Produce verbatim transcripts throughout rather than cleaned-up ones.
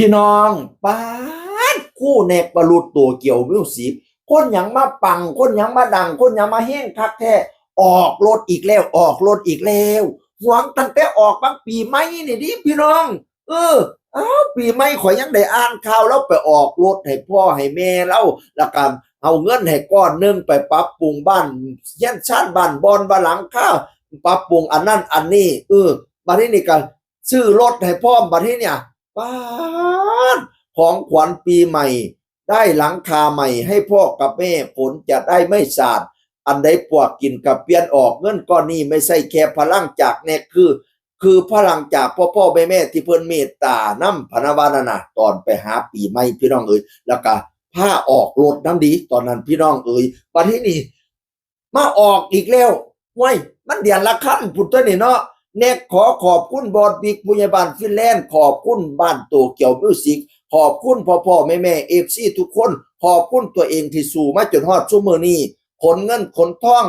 พี่น้อง ป๊าด คู่แนกวรุษ โตเกียวมิวสิก คนหยังมาปัง คนหยังมาดัง คนหยังมาเฮงคักแท้ ออกรถอีกแล้ว ออกรถอีกแล้ว หวงตั้งแต่ออกบางปีใหม่นี่ดิพี่น้อง เออ อ้าว ปีใหม่ข่อยยังได้อ่านข่าวแล้วไปออกรถให้พ่อให้แม่แล้ว แล้วก็เอาเงินให้ก้อนหนึ่งไปปรับปรุงบ้าน เฮียนซานบ้านบ่อนว่าหลังคา ปรับปรุงอันนั้นอันนี้ เออ บัดนี้นี่ก็ซื้อรถให้พร้อม บัดนี้เนี่ย ป๊าด ของขวัญปีใหม่ ได้หลังคาใหม่ให้พ่อกับแม่ ฝนจะได้ไม่สาด อันใดปวกกินกับเปียนออก เงินก้อนนี้ไม่ใช่แค่พลังจากแนก คือ คือพลังจากพ่อพ่อแม่แม่ที่เพิ่นเมตตานำ พะนะว่านั่นน่ะ ตอนไปหาปีใหม่พี่น้องเอ๋ย แล้วก็พาออกรถนำดี ตอนนั้นพี่น้องเอ๋ย บัดนี้นี่ มาออกอีกแล้ว ห้วย มันเดือนละคันพุ้นตัวนี่เนาะ แนกขอขอบคุณบอสบิ๊ก ผู้ใหญ่บ้านฟินแลนด์ ขอบคุณบ้านโตเกียวมิวสิก ขอบคุณพ่อพ่อแม่แม่ เอฟซี ทุกคน ขอบคุณตัวเองที่สู้มาจนฮอดซุมื้อนี้ ขนเงินขนทอง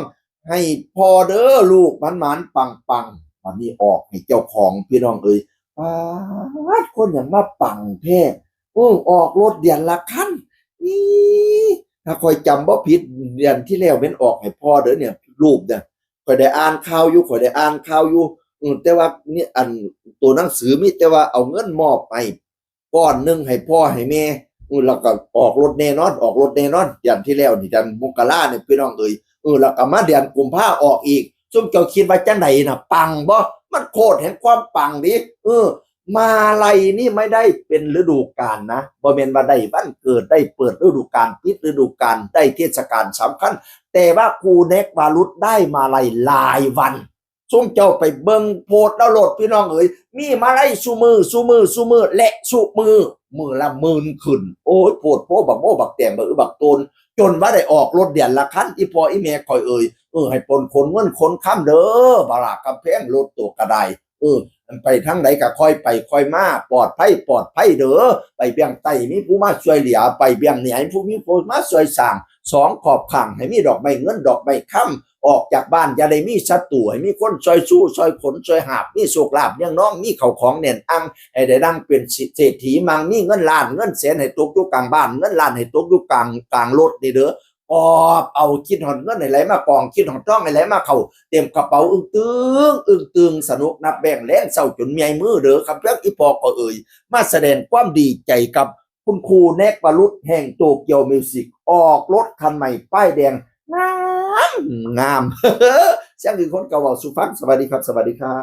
ให้พ่อเด้อลูก หมานๆ ปังๆ บัดนี้ออกให้เจ้าของพี่น้องเอ๋ย ป๊าด คนหยังมาปังแท้ โอ้ ออกรถเดือนละคัน นี่ ถ้าข้อยจำบ่ผิด เดือนที่แล้วแม่นออกให้พ่อเด้อเนี่ย รูปเนี่ย ข้อยได้อ่านข่าวอยู่ ข้อยได้อ่านข่าวอยู่ อืม แต่ว่านี่อัน ตัวหนังสือมีแต่ว่าเอาเงินมอบให้ก้อนหนึ่งให้พ่อให้แม่ อืม แล้วก็ออกรถแน่นอน ออกรถแน่นอน เดือนที่แล้วนี่ เดือนมกราเนี่ยพี่น้องเอ๋ย เออ แล้วก็มาเดือนกุมภาออกอีก ซุมเจ้าคิดว่าจั่งใดน่ะ ปังบ่ มันโคตรแห่งความปังดิ เออ มาลัยนี่ไม่ได้เป็นฤดูกาลนะ บ่แม่นว่าได้วันเกิด ได้เปิดฤดูกาล ปิดฤดูกาล ได้เทศกาลสำคัญ แต่ว่าคู่แนกวรุษได้มาลัยรายวัน ซุมเจ้าไปเบิ่งโพสต์แล้วโลดพี่น้องเอ๋ย มีมาลัยซุมื้อ ซุมื้อ ซุมื้อ และซุมื้อ มื้อละหมื่นขึ้น โอ้ย โพดโพบักโมบักแตง บักอึบักโตน จนว่าได้ออกรถเดือนละคัน อีพ่ออีแม่ข่อยเอ๋ย เออ ให้ปนขนเงินขนคำเด้อ บาลากกำแพง รถตัวกระได เออ ไปทางใดก็ค่อยไปค่อยมา ปลอดภัย ปลอดภัยเด้อ ไปเบื้องใต้มีผู้มาช่วยเหลือ ไปเบื้องเหนือมีผู้ มีผู้มาช่วยสร้าง สองขอบข้างให้มีดอกไม้เงินดอกไม้คำ ออกจากบ้านอย่าได้มีศัตรู ให้มีคนช่วยสู้ ช่วยขน ช่วยหาบ มีโชคลาภเลี้ยงน้อง มีเข้าของแน่นอัง ให้ได้ดังเป็นเศรษฐีมัง มีเงินล้านเงินแสนให้ตกอยู่กลางบ้าน เงินล้านให้ตกอยู่กลาง กลางรถนี่เด้อ กอบเอา คิดฮอดเงินให้ไหลมากอง คิดฮอดทองให้ไหลมาเข้า เต็มกระเป๋า อึ้งตึง อึ้งตึง สนุกนับแบงค์ แลงเซาจนเมื่อยมือเด้อ คำเพียงอีพ่อก็เอ่ย มาแสดงความดีใจกับคุณครูแนกวรุษแห่งโตเกียวมิวสิก ออกรถคันใหม่ป้ายแดง งาม งาม เสียงคือคนเก่าเว้าสู่ฟัง สวัสดีครับ สวัสดีครับ